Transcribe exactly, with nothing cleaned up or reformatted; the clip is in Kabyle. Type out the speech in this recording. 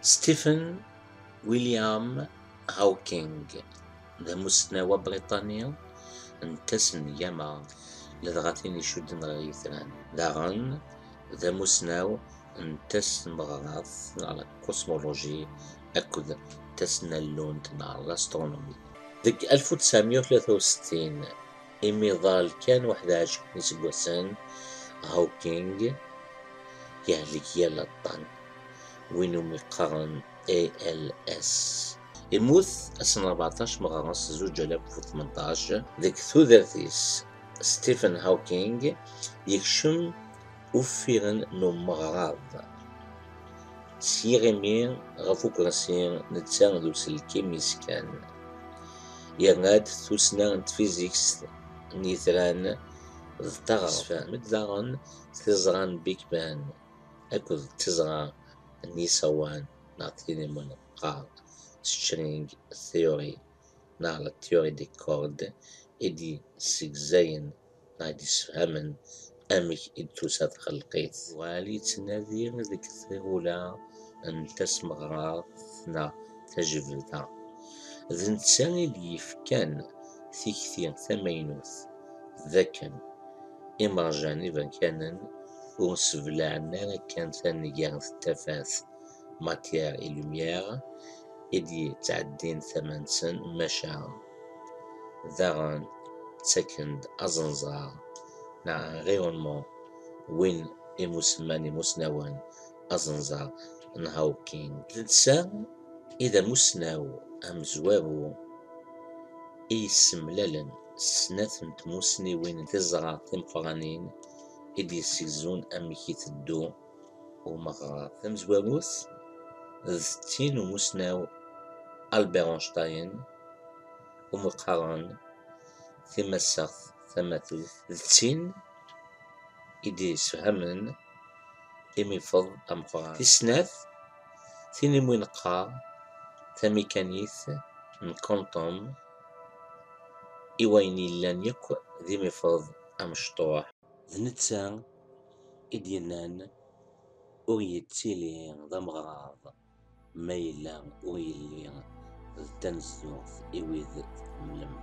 Stephen William Hawking d amussnaw abriṭani n tasengama, ladɣa tin icudden ɣer yitran. Daɣen d amussnaw n tasmeɣrat neɣ la cosmologie akked tasnallunt neɣ l'astronomie. Deg alef u tesɛemya u tlata u settin, imiḍal kan waḥed u ɛecrin iseggasen, Hawking yehlek yal aṭṭan, win umi qqaren A L S. Immut ass n rbeɛṭac meɣres zuǧ alaf u tmenṭac. Deg tudert-is, Stephen Hawking yekcem uffiren n umeɣrad. S yiɣimi ɣef ukersi netta d uselkim-is kan. Yerna-d tussna n tfizikt n yitran d taɣerfant. Yessefhem-d daɣen tiẓra n Big Bang akked tiẓra n yisawan neɣ tin i neqqar string theory neɣ la théorie des cordes i d-yessegzayen neɣ i d-yessefhamen amek i d-tusa txelqit. Yuɣal yettnadi deg tɣula n tasmeɣrat neɣ tajbeda. D netta i d-yefkan tikti tamaynut d akken imerjan iberkanen ur seblaɛen ara kan taneggart n tafat, matière et lumière, i d-yettɛeddin tama-nsen, maca daɣen ttaken-d aẓenẓar neɣ un rayonnement, win i musemman imusnawen aẓenẓar n Hawking. D netta i d amussnaw amezwaru i yessemlalen snat n tmussniwin n tiẓra timeqqranin i d-yessegzun amek i teddu umeɣrad. Tamezwarut, d tin umusnaw Albert Einstein, umi qqaren timassaɣt tamatut, d tin i d-yessefhamen imifeḍ ameqqran. Tis snat, tin imi neqqar tamikanit n quantum, i wayen yellan yakk d imifeḍ amecṭuḥ. D netta i d-yennan ur yettili d ameɣrad ma yella ur yelli d tanezzut i wid tḥemmlem.